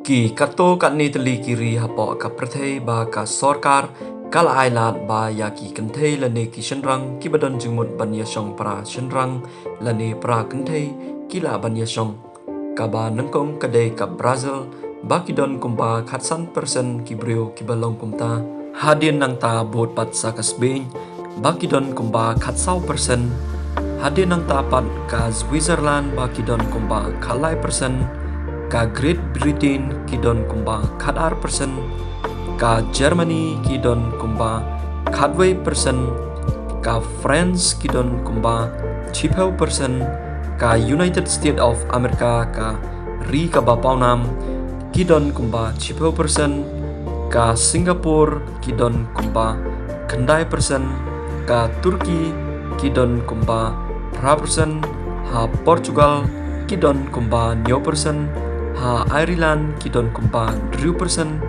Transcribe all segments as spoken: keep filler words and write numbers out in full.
Ki katto katne tylli ki ri hapoh ka pyrthei ba ka sorkar ka la ailad ba ïa ki kynthei lane ki shynrang kiba don jingmut ban ïashong para shynrang lane para kynthei ki lah ban ïashong. Kaba nyngkong ka dei ka Brazil ba ki don kumba khatsan persen ki briew kiba long kumta. Hadien nangta bud pat sa ka Spain ba ki don kumba khatsaw persen. Hadien nangta pat ka Switzerland ba ki don kumba khatlai persen. Ka Great Britain ki don kumba khatar persen. Ka Germany ki don kumba khatwei persen. Ka France ki don kumba shiphew persen. Ka United States of America, ka ri kaba pawnam, ki don kumba shiphew persen. Ka Singapore ki don kumba khyndai persen. Ka Turkey ki don kumba phra persen. Ha Portugal ki don kumba hynñiew persen. Ha Ireland ki don kumba hynriew persen.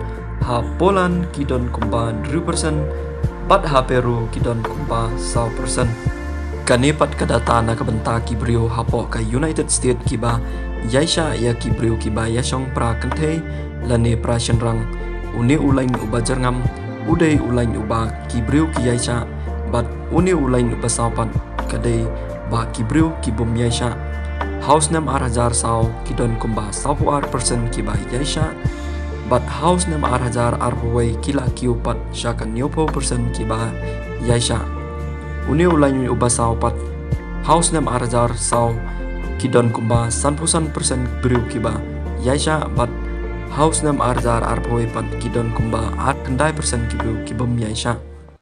Ha Poland ki don kumba hynriew persen. Bad ha Peru ki don kumba saw persen. Kane pat ka data na ka bynta ki briew hapoh ka United States kiba ïaishah ïa ki briew kiba ïashong para kynthei lane para shynrang. Une u lain uba jyrngam u dei u lain uba ki briew ki ïaishah, bad une u lain uba saw pat ka dei ba ki briew ki bym ïaishah. Ha u snem ar hajar saw ki don kumba sawphew ar persen kiba ïaishah, bad ha u snem ar hajar arphew wei ki la kiew pat sha ka hynñiewphew persen kiba ïaishah. Une u lain uba saw pat, ha u snem ar hajar saw ki don kumba sanphew san persen briew kiba ïaishah, bad ha u snem ar hajar arphew wei pat ki don kumba ar khyndai persen ki briew ki bym ïaishah.